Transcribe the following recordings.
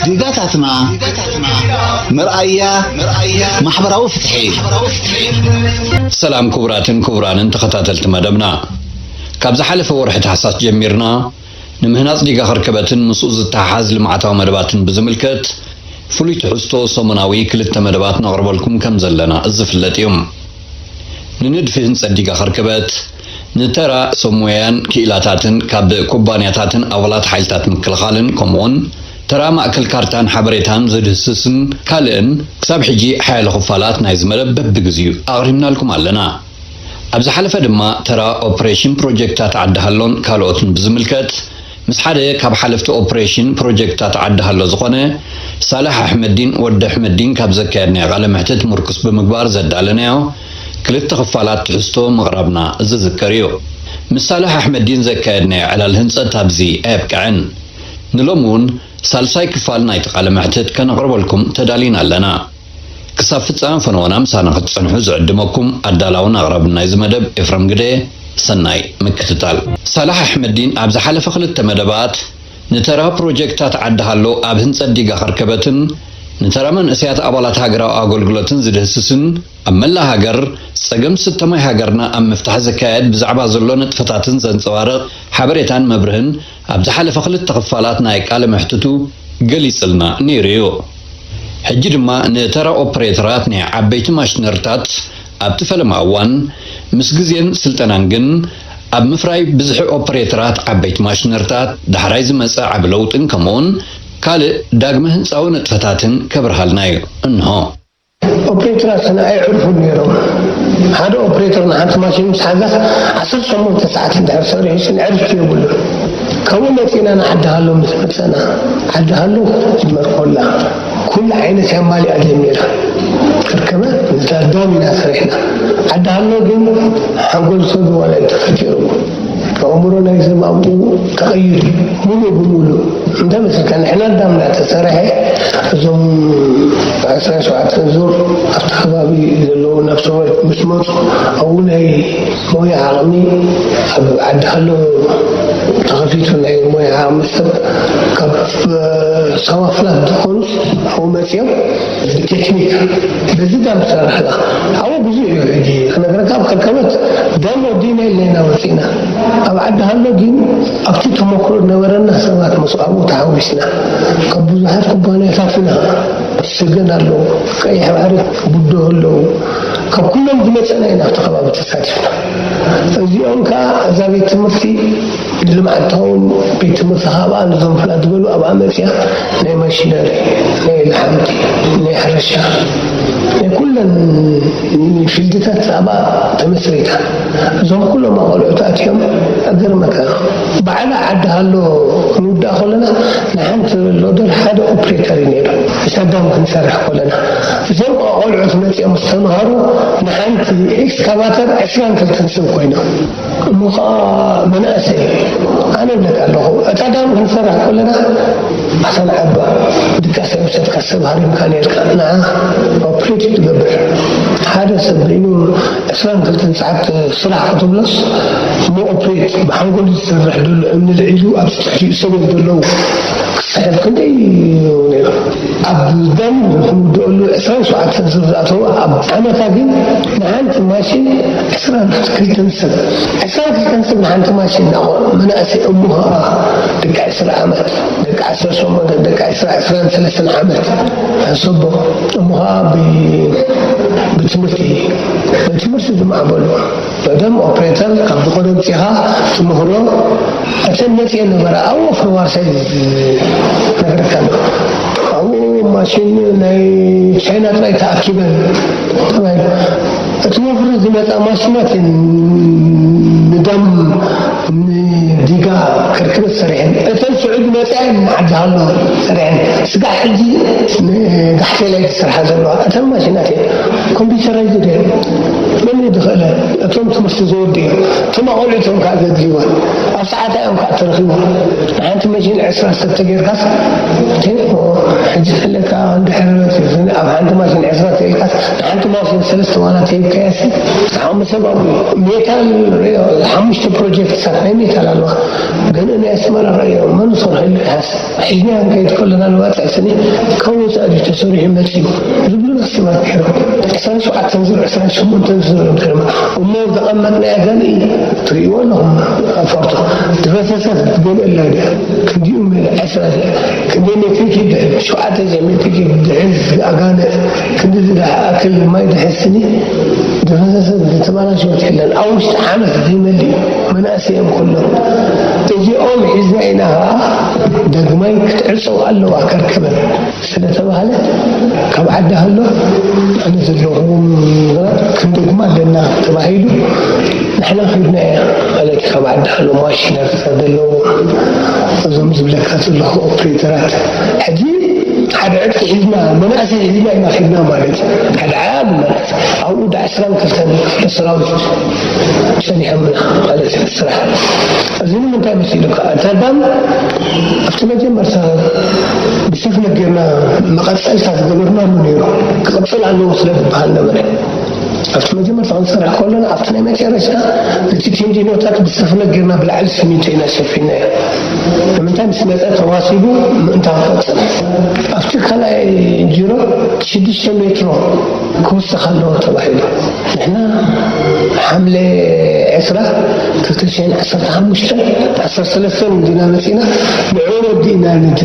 ዲጋታትና መርኣያ ማሕበራዊ ፍትሒ። ሰላም ክቡራትን ክቡራንን ተኸታተልቲ መደብና፣ ካብ ዝሓለፈ ወርሒ ታሕሳስ ጀሚርና ንምህናፅ ዲጋ ከርከበትን ምስኡ ዝተሓሓዝ ልምዓታዊ መደባትን ብዝምልከት ፍሉይ ትሕዝቶ ሰሙናዊ ክልተ መደባት ነቕርበልኩም ከም ዘለና ዝፍለጥ እዩ። ንንድፊ ህንፀት ዲጋ ከርከበት፣ ንተራ ሰብ ሞያን ክኢላታትን ካብ ኩባንያታትን ኣባላት ሓይልታት ምክልኻልን ከምኡውን ተራ ማእከል ካርታን ሓበሬታን ዘድህስስን ካልእን ክሳብ ሕጂ ሓያለ ክፋላት ናይዚ መደብ በብግዚኡ ኣቕሪብናልኩም ኣለና። ኣብ ዝሓለፈ ድማ ተራ ኦፕሬሽን ፕሮጀክታት ዓዲ ሃሎን ካልኦትን ብዝምልከት ምስ ሓደ ካብ ሓለፍቲ ኦፕሬሽን ፕሮጀክታት ዓዲ ሃሎ ዝኾነ ሳልሕ ኣሕመዲን ወዲ ኣሕመዲን ካብ ዘካየድናዮ ቃለ መሕትት ምርኩስ ብምግባር ዘዳለናዮ ክልተ ክፋላት ትሕዝቶ ምቕራብና ዝዝከር እዩ። ምስ ሳልሕ ኣሕመዲን ዘካየድናዮ ዕላል ህንጸት ኣብዚ ኣየብቅዐን። ንሎሚ እውን ሳልሳይ ክፋል ናይቲ ቃለ መሕትት ከነቕርበልኩም ተዳሊና ኣለና። ክሳብ ፍጻመ ፈነወና ምሳና ክትጸንሑ ዝዕድመኩም ኣዳላውን ኣቕራብን ናይዚ መደብ ኤፍረም ግደ። ሰናይ ምክትታል። ሳላሕ ኣሕመዲን ኣብ ዝሓለፈ ክልተ መደባት ንተራ ፕሮጀክታት ዓዲ ሃሎ ኣብ ህንጸት ዲጋ ከርከበትን ንተራ መንእሰያት ኣባላት ሃገራዊ ኣገልግሎትን ዝድህስስን ኣብ መላእ ሃገር ጸገም ስተ ማይ ሃገርና ኣብ ምፍታሕ ዝካየድ ብዛዕባ ዘሎ ንጥፈታትን ዘንጸባርቕ ሓበሬታን መብርህን ኣብ ዝሓለፈ ክልተ ክፋላት ናይ ቃለ መሕትቱ ገሊጽልና ነይሩ እዩ። ሕጂ ድማ ንተራ ኦፕሬተራት ናይ ዓበይቲ ማሽነርታት ኣብቲ ፈለማ እዋን ምስ ግዜን ስልጠናን ግን ኣብ ምፍራይ ብዝሒ ኦፕሬተራት ዓበይቲ ማሽነርታት ዳሕራይ ዝመጸ ዓቢ ለውጥን ከምኡውን ካልእ ዳግመ ህንጻዊ ንጥፈታትን ከብርሃልና እዩ። እንሆ። ኦፕሬተራትና ኣየዕርፉን ነይሮም። ሓደ ኦፕሬተር ንሓንቲ ማሽን ምስ ሓዛ ዓሰርተ ሸሞንተ ሰዓት እንድሕር ሰሪሑ ስለ ዕርፍቲ የብሉን። ካብኡ መጺእና ንዓዲ ሃሎ ምስ መጸና፣ ዓዲ ሃሎ ጅመር ኮላ ኩሉ ዓይነት የማሊኣ ጀሚራ። ከርከመ ንዳም ኢና ሰሪሕና። ዓዲ ሃሎ ግን ሓንጎል ሰብ ዋላ እዩ ተፈጢርዎ። ኣእምሮ ናይ ሰብ ኣብኡ ተቐይሩ እዩ፣ ሙሉእ ብሙሉእ። እንታይ መሰልካ፣ ንሕና ኣዳም እንዳተሰርሐ፣ እዞም ዕስራን ሸውዓተን ዙር ኣብቲ ከባቢ ዘለዉ ነፍሰ ሞት ምስ መፁ፣ ኣብኡ ናይ ሞያ ዓቕሚ ኣብ ዓዲ ሃሎ ተኸፊቱ፣ ናይ ሞያ ዓቕሚ ሰብ ካብ፣ እ፣ ሰባ ፍላት ዝኾኑስ ኣብኡ መፅዮም፣ ብቴክኒክ በዚ ዳም ዝሰርሕ ኣለኻ። ኣብኡ ብዙሕ እዩ ሕጂ ክነግረካ፣ ኣብ ከርከበት ዳም ወዲና ኢልና ኢና ወፂእና። ኣብ ዓዲ ሃሎ ግን ኣብቲ ተመክሮ ዝነበረና ሰባት ምስ ኣብኡ ተሓዊስና፣ ካብ ብዙሓት ኩባንያታት ኢና ሰገን ኣለዉ፣ ቀይሕ ባሕሪ፣ ቡዶ ኣለዉ፣ ካብ ኩሎም ዝመፀና ኢና ኣብቲ ከባቢ ተሳቲፍና። እዚኦም ከዓ እዛ ቤት ትምህርቲ ንልምዓት ትኸውን ቤት ትምህርቲ ካብኣ ነዞም ፍላት ዝበሉ ኣብኣ መፅያ ናይ ማሽነሪ፣ ናይ ላሕምቲ፣ ናይ ሕርሻ፣ ናይ ኩለን ፊልድታት ኣብኣ ተመስሪታ። እዞም ኩሎም ኣቆልዑት ኣትዮም፣ እገርመካ፣ ባዕላ ዓዲ ሃሎ ክንውዳእ ከለና ንሓንቲ ሎደር ሓደ ኦፕሬተር እዩ ነይሩ። ሰዳም ክንሰርሕ ከለና እዞም ኣቆልዑት መፅኦም ዝተምሃሩ ንሓንቲ ኤክስካቫተር ዕስራን ክልተን ሰብ ኮይኖም። እሞ ኸዓ መናእሰይ፣ ኣነ እብለካ ኣለኹ፣ እታ ዳም ክንሰርሕ ከለና ኣታ ንዓባ ድቃስ ኣይወሰድካ ሰብ ሃሪምካ ነይርካ፣ ንዓ ኦፕሬት ትገብር። ሓደ ሰብ በይኑ ዕስራን ክልተን ሰዓት ስራሕ ክትብሎስ፣ እሞ ኦፕሬት ብሓንጎል ዝሰርሕ ዘሎ እምኒ ልዒሉ ኣብዚ ትሕቲኡ ሰገል ዘለዉ ክስሕብ ክንደይ እዩ ነይሩ። ኣብ ደም ዝውድአሉ ዕስራን ሸውዓተን ሰብ ዝኣተወ ኣብ ዓመታ ግን ንሓንቲ ማሽን ዕስራን ክልተን ሰብ፣ ዕስራን ክልተን ሰብ ንሓንቲ ማሽን እናኾ-፣ መናእሰይ እሞ ኸዓ ደቂ ዕስራ ዓመት፣ ደቂ ዓሰርተ ሸሞንተ፣ ደቂ ዕስራ፣ ዕስራን ሰለስተን ዓመት ሕሰቦ። እሞ ኸዓ ብ-፣ ብትምህርቲ፣ ብትምህርቲ ዝማዕበሉ። ቀደም ኦፕሬተር ካብ ዝኾነ ኣምጺኻ ትምህሮ፣ እተን መጺኤን ነበራ። ኣብኡ ፍርዋርሳይ ዝነግረካ ኣሎ። ኣብኡ ማሽን ናይ ቻይና ጥራይ ተኣኪበን ተባሂሉ። እቲ ወፍሪ ዝመጻ ማሽናት እየን ንዳም ንዲጋ ከርክበት ሰሪሐን። እተን ሽዑ ዝመጻ እየን ንዓዲ ሃሎ ሰሪሐን። ስጋዕ ሕጂ ንጋሕቴላይ ዝሰርሓ ዘለዋ እተን ማሽናት እየን። ኮምፒውተራይዝድ እየን። መን እዩ ዝኽእለን? እቶም ትምህርቲ ዝወዱ እዮም። እቶም ኣቆልዑ እቶም ከዓ ዘድልይወን። ኣብ ሰዓታ እዮም ከዓ ተረኺቡ። ንሓንቲ መሽን ዕስራ ሰብ ተጌርካስ፣ ሕጂ ተለካ እንድሕር ኣብ ሓንቲ ማሽን ዕስራ ተኢልካስ፣ ንሓንቲ ማሽን ሰለስተ ዋላ ተሂብካያሲ፣ ሓሙሽተ ሜታል፣ ሓሙሽተ ፕሮጀክትታት ናይ ሜታል ኣለዋ። ግን ናይ ኣስመራ ርእዮ መን ሰርሐሉ ይሓስ ሒዝና ክንከይድ ከለና ንባፅዕ ስኒ ካብ ወፃኢ ድዩ ተሰሪሑ መፅዩ ዝብሉ ሰባት ነይሮም። ዕስራን ሸውዓተን ዙር፣ ዕስራን ሸሞንተን ዙር እዮም ከይዶም። እሞ ዘቐመጥናያ ገንኢ ትርእይዎ ኣለኹም። ኣፈርቶ ድፈሰሰት ገንኢ ኣላ ድያ? ክንዲኡ ሜላ ዕስራ ክንደይ ሜትሪ ኪዩብ ድሕን ሸውዓተ ሜትሪ ኪዩብ ድሕን ዝኣጋነ ክንዲ ዝኣክል ማይ ድሕን ስኒ ድፈሰሰት ዝተበላሸወት የለን። ኣብ ውሽጢ ዓመት ዘይመልእ መናእሰይ እዮም ኩሎም። እዚኦም ሒዝና ኢና ኸዓ ዳግማይ ክትዕጸው ኣለዋ ከርከበን ስለተባህለ፣ ካብ ዓዲ ሃሎ ኣነ ዘለኹዎም ነገራት ክንደግማ ኣለና ተባሂሉ ንሕና ኸድና ኢና ማለት እዩ። ካብ ዓዲ ሃሎ ማሽነሪታት ዘለዎ እዞም ዝብለካ ዘለኹ ኦፕሬተራት ሕጂ ሓደ ዕጥቂ ሒዝና መናእሰይ ሒዝና ኢና ኸድና ማለት እዩ። ሓደ ዓቢ መናእሰይ ኣብኡ ዳ ዕስራን ክልተን ክፍለ ሰራዊት ጸኒሖምና ማለት እዩ ስራሕ። እዚ ንምንታይ መሲሉካ? እታ ዳም ኣብቲ መጀመርታ ብሰፍነ ጌርና መቐጸልታ ዝገበርናሉ ነይሩ። ክቕጽል ኣለዎ ስለ ዝበሃል ነበረ። ኣብቲ መጀመርታ ክንሰርሕ ከለና ኣብቲ ናይ መጨረሽታ እቲ ቴንዲኖታት ብሰፍነ ጌርና ብላዕሊ ስሚንቶ ኢና ሸፊናዮ። ንምንታይ ምስ መጸ ተዋሲቡ ምእንታ ክቐጽል ኣብቲ ካልኣይ ጅሮ ሽዱሽተ ሜትሮ ክውስኽ ኣለዎ ተባሂሉ። ንሕና ሓምለ ዕስራ ክልተ ሽሕን ዓሰርተ ሓሙሽተን ዓሰርተ ሰለስተን እንዲና መጺና ንዑ ወዲእና ነቲ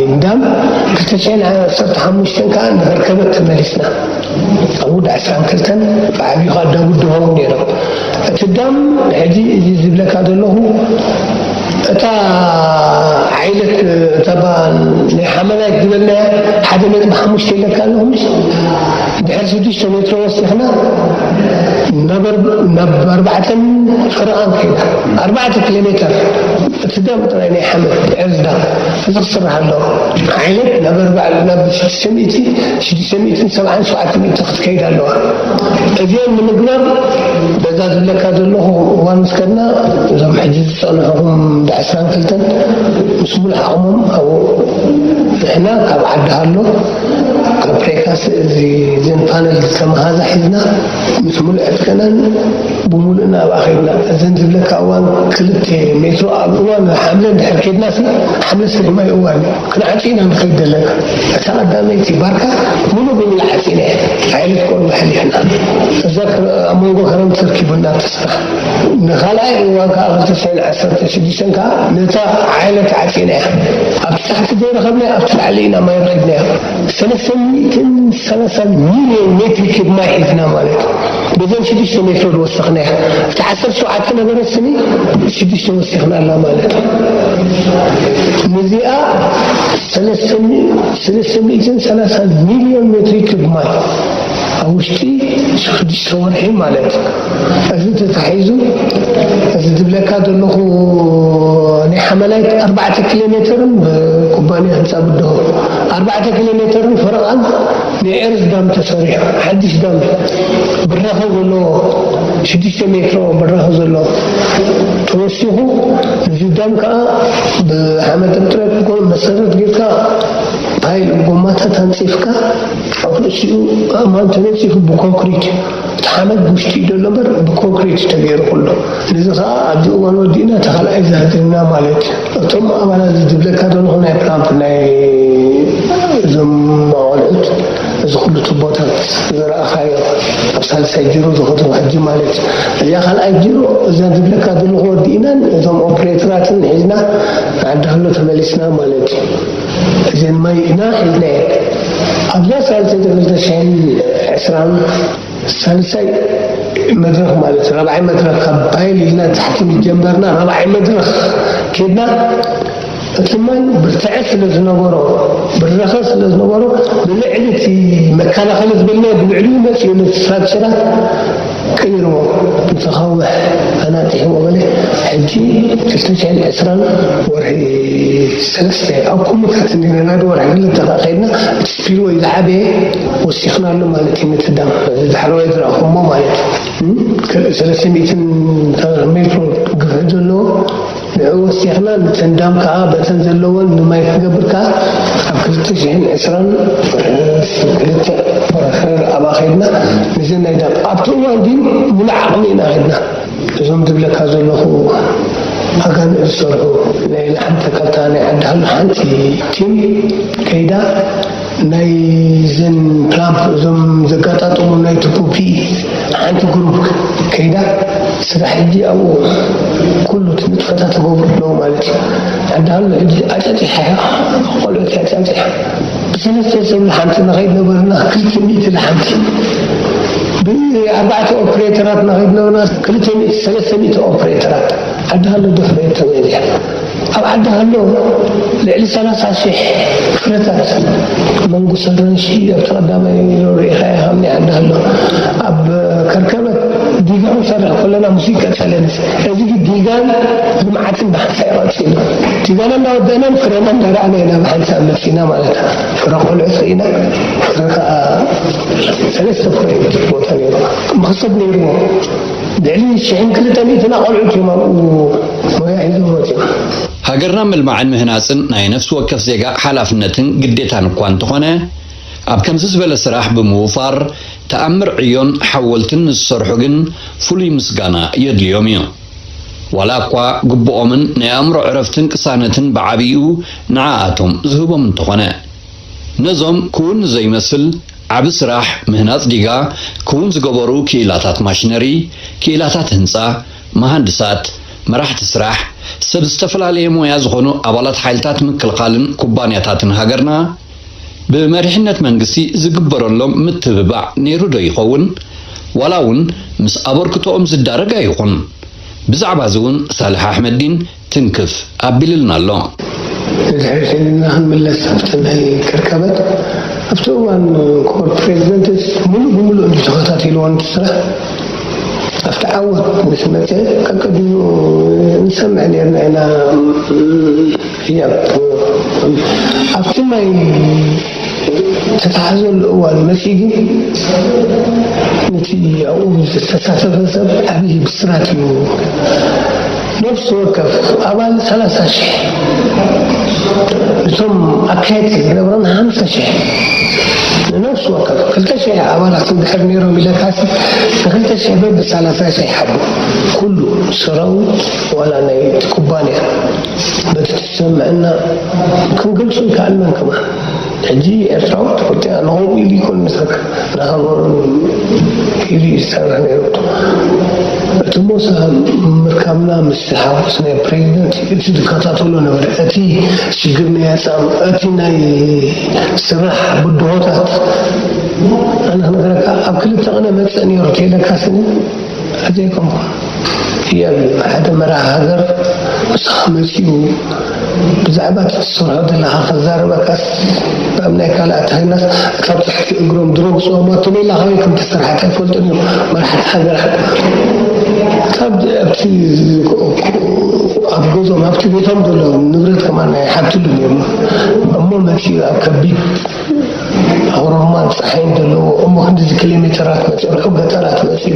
እንዳም ክልተ ሽሕን ዓሰርተ ሓሙሽተን ከዓ እንዳርከበት ተመሊስና። ኣብኡ ዳ ዕስራን ክልተን ብዓብዩ ከዓ ዳጉድሆም ነይሮም። እቲ ዳም ሕጂ እዚ ዝብለካ ዘለኹ እታ ዓይነት እታ ናይ ሓመናይት ዝበልናያ ሓደ ነጥቢ ሓሙሽተ ኢለካ ኣለኹ። ድሕሪ ሽዱሽተ ሜትሮ ወሲኽና ናብ ኣርባዕተን ፍረቓን ከይዳ ኣርባዕተ ኪሎ ሜትር እቲ ዳም ጥራይ ናይ ሓመድ ዕርዝ ዳም እዚ ክስራሕ ኣለዎ። ዓይነት ናብ ኣርባዕ ናብ ሽዱሽተ ሚእቲ ሽዱሽተ ሚእትን ሰብዓን ሸውዓተ ሚእቲ ክትከይድ ኣለዋ። እዚኦም ንምግባር በዛ ዝብለካ ዘለኹ እዋን ምስ ከድና እዞም ሕጂ ዝጸንሑኹም ዳ ዕስራን ክልተን ምስ ሙሉእ ዓቕሞም ኣብኡ ንሕና ካብ ዓዲ ሃሎ ካብ ፕሬካስ እዚ እዘን ፓነል ዝተመሃዛ ሒዝና ምስ ሙሉእ ዕጥቅናን ብምሉእና ኣብኣ ከይድና። እዘን ዝብለካ እዋን ክልተ ሜትሮ ኣብ እዋን ሓምለ እንድሕር ከይድናሲ ሓምለ ስሪሕማይ እዋን እዩ። ክንዓጽ ኢና ንኸይድ ዘለና። እታ ቀዳመይቲ ባርካ ሙሉ ብሙሉ ዓጺና እያ። ሓይሊ ትቆርቡ ሓሊፍና። እዛ ኣብ መንጎ ክረምቲ ተርኪቡና ተስፋ። ንኻልኣይ እዋን ከዓ ክልተ ሽሕን ዓሰርተ ሽዱሽተን ከዓ ነታ ዓይነት ዓጺና እያ። ኣብቲ ታሕቲ ዘይረኸብና ኣብቲ ላዕሊ ኢና ማይ ረኺብናዮ። ሰለስተ ሚእትን ሰላሳን ሚልዮን ሜትሪ ኪብ ማይ ሒዝና ማለት እዩ። በዘን ሽዱሽተ ሜትሮ ዝወሰኽናያ። እቲ ዓሰርተ ሸውዓተ ነበረት ስኒ ሽዱሽተ ወሲኽናላ ማለት እዩ። ንዚኣ ሰለስተ ሚእትን ሰላሳን ሚልዮን ሜትሪ ኪብ ማይ ኣብ ውሽጢ ሽዱሽተ ወርሒ ማለት እዩ። እዚ ተታሒዙ እዚ ዝብለካ ዘለኹ ናይ ሓመላይት ኣርባዕተ ኪሎ ሜትርን ብኩባንያ ህንፃ ብድሆ ኣርባዕተ ኪሎ ሜትርን ፈረቓን ናይ ኤርዝ ዳም ተሰሪሑ ሓድሽ ዳም ብራኸ ዘለዎ ሽዱሽተ ሜትሮ ብራኸ ዘለዎ ተወሲኹ እዚ ዳም ከዓ ብሓመድ ጥርጥረት ኮ መሰረት ጌርካ ፓይል ጎማታት ኣንፂፍካ ኣብ ርእሲኡ ኣእማን ተነፂፉ ብኮንክሪት እዩ። እቲ ሓመድ ብውሽጢ እዩ ዘሎ እምበር ብኮንክሪት እዩ ተገይሩ ኩሉ። ነዚ ከዓ ኣብዚ እዋን ወዲእና እቲ ካልኣይ ዝሃደምና ማለት እዩ። እቶም ኣባላት እዚ ዝብለካ ዘለኹ ናይ ፕላምፕ ናይ እዞም ኣቆልዑት እዚ ኩሉ ቱቦታት ዝረኣኻዮ ኣብ ሳልሳይ ጅሮ ዝኸዱ ሕጂ ማለት እዩ። እዚኣ ካልኣይ ጅሮ እዘን ዝብለካ ዘለኹ ወዲእናን እዞም ኦፕሬተራትን ሒዝና ንዓዲ ሃሎ ተመሊስና ማለት እዩ። እዘን ማይ ኢና ሒዝናየን ኣብዛ ሳልሳይ ክልተ ሽሕን ዕስራን ሳልሳይ መድረኽ ማለት ራብዓይ መድረኽ ካብ ባይል ኢልና ታሕቲ ምስ ጀመርና ራብዓይ መድረኽ ኬድና እቲ ማይ ብርትዐት ስለ ዝነበሮ ብረኸ ስለ ዝነበሮ ብልዕሊ እቲ መከላኸሊ ዝበልናዮ ብልዕሊኡ መፂኡ ነቲ ስትራክቸራት ቀይርዎ ንተኻውሕ ኣናጢሕዎ በለ። ሕጂ ክልተ ሽሕን ዕስራን ወርሒ ሰለስተ ኣብ ኮሙታት እንዲና ናዲ ወርሒ ክልተ ከዓ ከይድና እቲ ስፒልወይ ዝዓበየ ወሲኽናሉ ማለት እዩ። ምትዳም እዚ ዳሕረዋይ ዝረእኹሞ ማለት እዩ። ሰለስተ ሚእትን ሜትሮ ግፍሕ ዘለዎ ንዕኡ ወሲኽና፣ ንተን ዳም ከዓ በተን ዘለወን ንማይ ክገብር ከዓ ኣብ ክልተ ሽሕን ዕስራን ክልተ ወርሒ ኣብኣ ከይድና፣ ንዘን ናይ ዳም ኣብቲ እዋን ግን ሙሉእ ዓቕሚ ኢና ከይድና። እዞም ዝብለካ ዘለኹ ኣጋንእ ዝሰርሑ ናይ ላሕም ተከልታ ናይ ዓዲ ሃሎ ሓንቲ ቲም ከይዳ፣ ናይ ዘን ፕላምፕ እዞም ዘጋጣጠሙ ናይ ቱፑፒ ሓንቲ ግሩፕ ከይዳ ስራሕ ሕጂ ኣብኡ ኩሉ እቲ ንጥፈታት ተገብሩ ኣለዉ ማለት እዩ። ዓዲ ሃሎ ሕጂ ኣጫጭሓ እያ፣ ቆልዑት ኣጫጭሓ። ብሰለስተ ሰብ ለሓምቲ ንኸይድ ነበርና፣ ክልተ ሚእቲ ለሓምቲ። ብኣርባዕተ ኦፕሬተራት ንኸይድ ነበርና፣ ክልተ ሚእቲ፣ ሰለስተ ሚእቲ ኦፕሬተራት። ዓዲ ሃሎ ዶ ፍረየቶ ነዚኣ። ኣብ ዓዲ ሃሎ ልዕሊ ሰላሳ ሽሕ ፍረታት መንጉስ ኣራንሺ ኣብቲ ቀዳማይ ሪኢኻ ኢኻ፣ ኣብ ናይ ዓዲ ሃሎ። ኣብ ከርከበት ዲጋ ክንሰርሕ ከለና ምስ ይቀጸለንስ፣ እዚ ግን ዲጋን ልምዓትን ብሓንሳእ ይቐጽል። ዲጋና እንዳወደእናን ፍረና እንዳረኣና ኢና ብሓንሳእ መጺና ማለት እዩ። ፍረ ቆልዑት ርኢና፣ ፍረ ከኣ ሰለስተ ፍረ እዩ በቲ ቦታ ነይሩ። መኽሰብ ነይርዎ። ልዕሊ ሽሕን ክልተ ሚእትን ቆልዑት እዮም ኣብኡ ሞያ ሒዞም መጺኦም። ሃገርና ምልማዕን ምህናጽን ናይ ነፍሲ ወከፍ ዜጋ ሓላፍነትን ግዴታን እኳ እንተኾነ፣ ኣብ ከምዚ ዝበለ ስራሕ ብምውፋር ተኣምር ዕዮን ሓወልትን ንዝሰርሑ ግን ፍሉይ ምስጋና የድልዮም እዩ። ዋላ እኳ ግቡኦምን ናይ ኣእምሮ ዕረፍትን ቅሳነትን ብዓቢኡ ንዓኣቶም ዝህቦም እንተኾነ፣ ነዞም ክውን ንዘይመስል ዓቢ ስራሕ ምህናጽ ዲጋ ክውን ዝገበሩ ክኢላታት ማሽነሪ፣ ክኢላታት ህንጻ፣ መሃንድሳት፣ መራሕቲ ስራሕ፣ ሰብ ዝተፈላለየ ሞያ ዝኾኑ ኣባላት ሓይልታት ምክልኻልን ኩባንያታትን ሃገርና፣ ብመሪሕነት መንግስቲ ዝግበረሎም ምትብባዕ ነይሩ ዶ ይኸውን? ዋላ እውን ምስ ኣበርክቶኦም ዝዳረግ ኣይኹን። ብዛዕባ እዚ እውን ሳልሕ ኣሕመዲን ትንክፍ ኣቢልልና ኣሎ። ንድሕሪት ኢልና ክንምለስ፣ ኣብቲ ናይ ከርከበት፣ ኣብቲ እዋን ክቡር ፕሬዚደንትስ ሙሉእ ብሙሉእ እንዲ ተኸታቲልዎ ነቲ ስራሕ፣ ኣብቲ ዓወት ምስ መጸ፣ ቀቀዲሙ ንሰምዕ ነርና ኢና። ህያብ ኣብቲ ናይ ተታሓዘሉ እዋን መጺኡ፣ ግን ነቲ ኣብኡ ዝተሳተፈ ሰብ ዓብዪ ብስራት እዩ። ነፍሲ ወከፍ ኣባል ሰላሳ ሽሕ፣ እቶም ኣካየድቲ ዝነበሮም ሓምሳ ሽሕ፣ ንነፍሲ ወከፍ ክልተ ሽሕ ኣባላት እንድሕር ነይሮም ኢለካሲ፣ ንክልተ ሽሕ በብ ሰላሳ ሽሕ ሓቦ ኩሉ ሰራዊት ዋላ ናይ ኩባንያ በቲ ትሰምዐና ክንገልጾ ይከኣልናን ከማን። ሕጂ ኤርትራዊ ተፈጢራ ንኸምኡ ኢሉ ይኮን ዝሰርሕ፣ ንሃገሩ ኢሉ እዩ ዝሰርሕ ነይሩ። እቲ ሞሳ ምርካብና ምስ ሓጎስ ናይ ፕሬዚደንት እቲ ዝከታተሎ ነበረ። እቲ ሽግር ናይ ኣጻም፣ እቲ ናይ ስራሕ ብድሆታት፣ ኣነ ክነግረካ፣ ኣብ ክልተ ቅነ መጸ ነይሩ ተይለካ ስኒ፣ ኣይዘይኮንኩ። ህያብ እዩ። ሓደ መራሒ ሃገር ምሳኻ መጺኡ ብዛዕባ እቲ ትሰርሖ ዘለኻ ክዛረበካስ፣ ናብ ናይ ካልኣት ሃይናስ ካብ ትሕቲ እግሮም ዝረግጽዎም ኣቶም ኢላ ካበይ ከም ተሰርሐት ኣይፈልጡን እዮም መራሕቲ ሃገራት። ካብ ኣብቲ ኣብ ገዝኦም ኣብቲ ቤቶም ዘሎ ንብረት ከማን ኣይሓትሉን እዮም። እሞ መጺኡ ኣብ ከቢድ ኣውሮማን ጸሓይን ዘለዎ እሞ ክንድዚ ኪሎ ሜተራት መጺኡ፣ ርሑቕ ገጠራት መጺኡ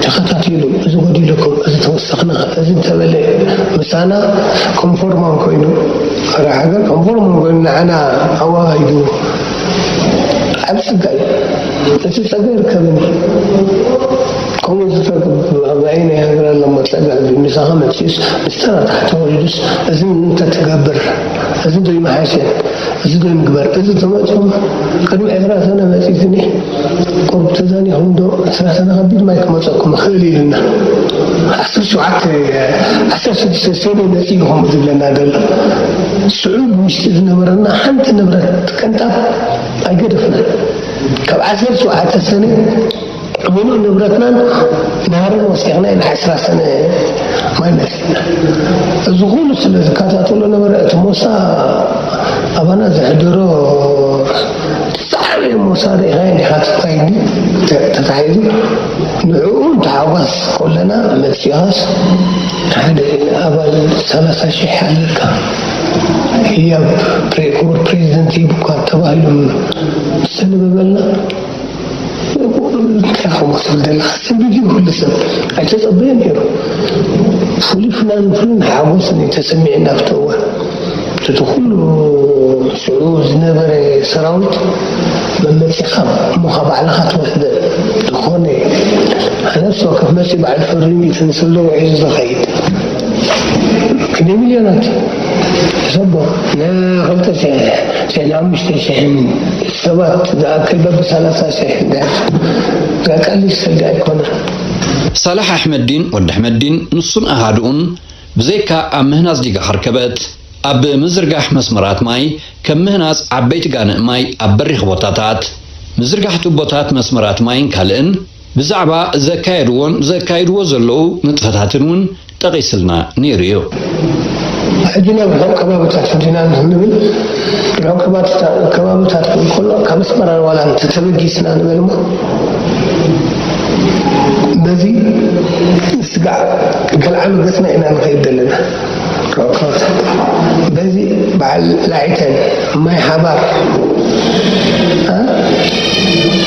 ተኸታቲሉ፣ እዚ ጎዲሉኩም፣ እዚ ተወሰኽና፣ እዚ እንተበለ ምሳና ኮንፎርማን ኮይኑ፣ መራሒ ሃገር ኮንፎርማን ኮይኑ ንዓና ኣወሃሂዱ። ዓቢ ጸጋ እዩ። እቲ ጸጋ ይርከብን እዩ። ከምኡ ዝፈቅድ ኣብ ኣየናይ ሃገር ኣሎ እሞ ጸጋ? ምሳኻ መጺኡስ ምስ ተራ ታሕቲ ወሪዱስ እዚ እንተትገብር፣ እዚ ዶ ይመሓሸ? እዚ ዶ ንግበር? እዚ ተመጺኹም ቅድሚ ዕስራ ሰነ መጺትኒ ቁሩብ ተዛኒኹም ዶ ዕስራ ሰነ ከቢድ ማይ ክመጸኩም ይኽእል ኢልና። ዓሰርተ ሸውዓተ፣ ዓሰርተ ሽዱሽተ ሰነ መጺኡ ከምኡ ዝብለና ዘሎ። ሽዑ ብውሽጢ ዝነበረና ሓንቲ ንብረት ቅንጣብ ኣይገደፍናን። ካብ ዓሰርተ ሸውዓተ ሰነ ምሉእ ንብረትናን ናህርን ወሲኽና ኢና ዕስራ ሰነ ማይ መጺእና። እዚ ኩሉ ስለ ዝከታተሎ ነበረ፣ እቲ ሞሳ ኣባና ዘሕደሮ ዝዓበየ ሞሳ ርኢኻዮ ዲኻ? እቲ ፋይል ተ-፣ ተታሒዙ ንዕኡ እንተሓጓስ ከለና መጺኻስ ሓደ ኣባል ሰላሳ ሽሕ ኣለካ። ህያብ ፕሬ-፣ ክቡር ፕሬዚደንት ሂቡካ ተባሂሉ ዝተነበበልና እንታይ ከምኡ ትብል ዘለኻ? ስንቢድ እዩ ኩሉ ሰብ። ኣይተጸበየን ነይሩ። ፍሉይ ፍናን ፍሉይ ሓጎስን እዩ ተሰሚዕና ኣብቲ እዋን። እቲ ኩሉ ሽዑ ዝነበረ ሰራዊት መመፂኻ እሞ ካብ ባዕልኻ ትወስደ ዝኾነ ነፍሲ ወከፍ መፂ በዓል ፈርሚ እቲ ንሰለዎ ሒዙ ዝኸይድ ክንደይ ሚልዮናት ሰቦ ንክልተ ሽሕን ሓሙሽተ ሽሕን ሰባት ዝኣክል በቢ ሰላሳ ሽሕ ድሕር ቀሊል ሰልዲ ኣይኮነ። ሳልሕ ኣሕመዲን ወዲ ኣሕመዲን ንሱን ኣሃድኡን ብዘይካ ኣብ ምህናጽ ዲጋ ኸርከበት ኣብ ምዝርጋሕ መስመራት ማይ ከም ምህናጽ ዓበይቲ ጋንእ ማይ ኣብ በሪኽ ቦታታት ምዝርጋሕ ጡቦታት መስመራት ማይን ካልእን ብዛዕባ ዘካየድዎን ዘካይድዎ ዘለዉ ንጥፈታትን እውን ጠቒስልና ነይሩ እዩ። ሕጂ ናብ ርሑቕ ከባብታት እንዲና ንብል። ርሑቕ ከባብታት ከሎ ካብ ኣስመራ ዋላ እንተተበጊስና ንበል እሞ በዚ ስጋዕ ገልዓሉ ገጽና ኢና ንኸይድ ዘለና። ርሑቕ ከባብታት በዚ በዓል ላዒተን ማይ ሓባር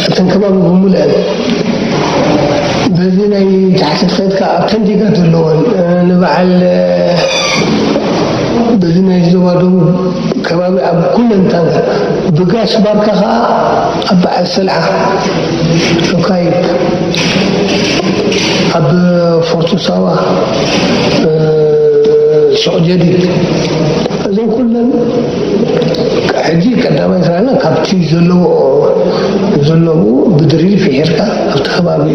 እተን ከባቢ ብምሉአን በዚ ናይ ታሕቲ ትኸድካ ኣብ ተንዲጋ ዘለዎን ንበዓል በዚ ናይ ዞባ ደቡብ ከባቢ ኣብ ኩለን ታንካ ብጋሽ ባርካ ከዓ ኣብ በዓል ሰልዓ ሎካይብ ኣብ ፎርቱ ሳዋ ሱቕ ጀዲድ እዞም ኩለን ሕጂ ቀዳማይ ስራሕና ካብቲ ዘለዎ ዘለዉ ብድሪል ፍሒርካ ኣብቲ ከባቢ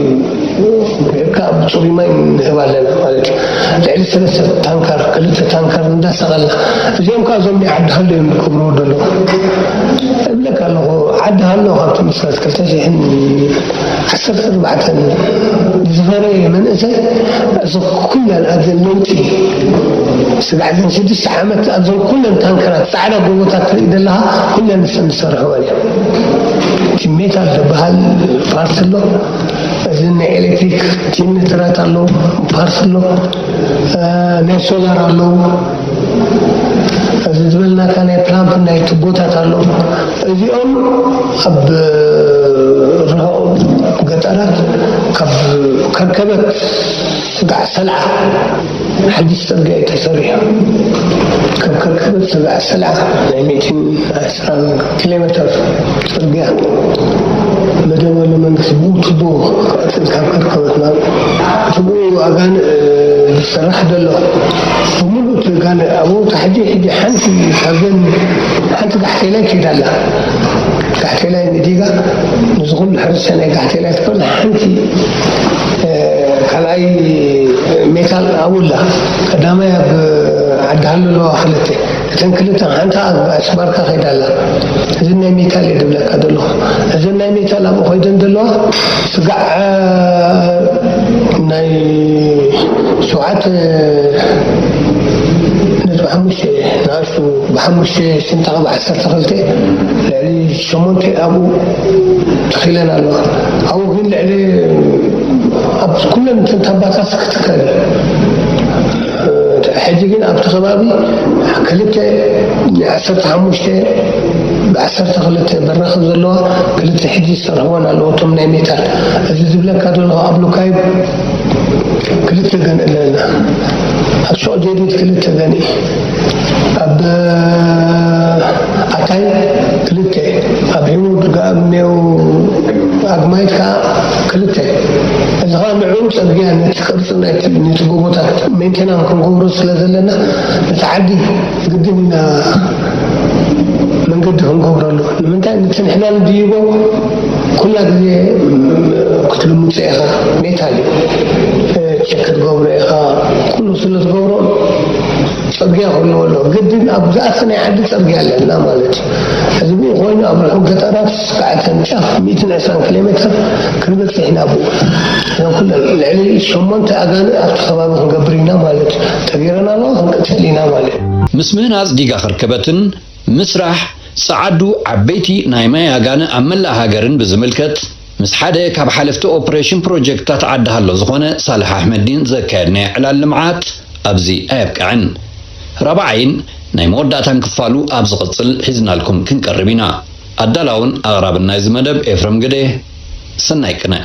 ፍሒርካ ኣብ ፅሩይ ማይ ንህብ ኣለና ማለት እዩ። ልዕሊ ሰለስተ ታንከር ክልተ ታንከር እንዳሰቐልና እዚኦም ከዓ እዞም ናይ ዓዲ ሃሎ እዮም ዝገብርዎ ዘለዉ እብለካ ኣለኹ። ዓዲ ሃሎ ካብቲ ምስራት ክልተ ሽሕን ዓሰርተ ኣርባዕተን ዝፈረየ መንእሰይ እዚ ኩለን ኣብዘን ለውጢ ስጋዕ ዘን ሽዱሽተ ዓመት ኣብዘን ኩለን ታንከራት ፃዕዳ ጎቦታት ትርኢ ዘለኻ ኩለን ንሰን ዝሰርሕወን እየን። እቲ ሜታል ዝበሃል ፓርት ኣሎ፣ እዚ ናይ ኤሌክትሪክ ጀነሬተራት ኣለዉ ፓርት ኣሎ፣ ናይ ሶላር ኣለዉ። እዚ ዝበልናካ ናይ ፕላምፕ ናይ ትቦታት ኣሎ። እዚኦም ኣብ ርሑቕ ገጠራት ካብ ከርከበት ስጋዕ ሰልዓ ሓድሽ ፅርግያ እዩ ተሰሪሑ። ካብ ከርከበት ስጋዕ ሰልዓ ናይ ሚእትን ዕስራን ኪሎ ሜትር ፅርግያ መደበሉ መንግስቲ ብኡ ትቦ ክቐፅል ካብ ከርከበት ናብ እቲ ብኡ ኣጋንእ ዝስራሕ ዘሎ ብምሉእ እቲ ጋንእ ኣብኡ እቲ ሕጂ ሕጂ ሓንቲ ካብዘን ሓንቲ ጋሕቴላይ ከይዳ ኣላ። ጋሕቴላይ ንዲጋ ንዚ ኩሉ ሕርሻ ናይ ጋሕቴላይ ትኮን ሓንቲ ካልኣይ ሜታል ኣብኡ ኣላ። ቀዳማይ ኣብ ዓዲ ሃሎ ኣለዋ ክልተ እተን ክልተ ሓንቲ ኣሽባርካ ከይዳ ኣላ። እዚ ናይ ሜታል እየ ዝብለካ ዘለኹ። እዚ ናይ ሜታል ኣብኡ ኮይደን ዘለዋ ስጋዕ ናይ ሸውዓተ ነጥቢ ሓሙሽተ ንኣሽቱ ብሓሙሽተ ሽንጣቕ ብዓሰርተ ክልተ ልዕሊ ሸሞንተ ኣብኡ ተኺለን ኣለዋ። ኣብኡ ግን ልዕሊ ኣብ ኩለን እተን ታባታት ክትከል ሕጂ ግን ኣብቲ ከባቢ ክልተ ዓሰርተ ሓሙሽተ ብዓሰርተ ክልተ በራኺ ዘለዋ ክልተ ሕጂ ዝሰርሕወን ኣለዎ እቶም ናይ ሜታል። እዚ ዝብለካ ዘለኹ ኣብ ሉካይብ ክልተ ገንኢ ኣለና። ኣብ ሱቕ ጀዲድ ክልተ ገንኢ፣ ኣብ ኣታይ ክልተ፣ ኣብ ሒሙድ ጋሜው ኣግማይት ከዓ ክልተ። እዚ ከዓ ንዕኡ ፅርግያ ነቲ ቅርፂ ናይቲ ነቲ ጎቦታት ሜንቴናንስ ክንገብሮ ስለ ዘለና ነቲ ዓዲ ግድን ኢና መንገዲ ክንገብረሉ። ንምንታይ ንትንሕና ንድይቦ ኩላ ግዜ ክትልምፆ ኢኻ። ሜታል እዩ ቸክ ክትገብሮ ኢኻ። ኩሉ ስለ ትገብሮ ፅርግያ ክህልዎ ኣሎ። ግድን ኣብ ዝኣተ ናይ ዓዲ ፅርግያ ኣለና ማለት እዩ። እዚ ብኡ ኮይኑ ኣብ ርሑቕ ገጠራት ስጋዕተን ጫፍ ሚእትን ዕስራን ኪሎ ሜትር ክንበፅሕ ኢና። ብኡ እዞም ኩለን ልዕሊ ሸሞንተ ኣጋንእ ኣብቲ ከባቢ ክንገብር ኢና ማለት እዩ። ተገይረና ኣለዋ ክንቅፅል ኢና ማለት እዩ። ምስ ምህናፅ ዲጋ ከርከበትን ምስራሕ ጸዓዱ ዓበይቲ ናይ ማይ ኣጋንእ ኣብ መላእ ሃገርን ብዝምልከት ምስ ሓደ ካብ ሓለፍቲ ኦፕሬሽን ፕሮጀክትታት ዓዲ ሃሎ ዝኾነ ሳልሕ ኣሕመዲን ዘካየድናዮ ዕላል ልምዓት ኣብዚ ኣየብቅዐን። ራብዓይን ናይ መወዳእታን ክፋሉ ኣብ ዝቕጽል ሒዝናልኩም ክንቀርብ ኢና። ኣዳላውን ኣቕራብን ናይዚ መደብ ኤፍረም ግደ። ሰናይ ቅነ።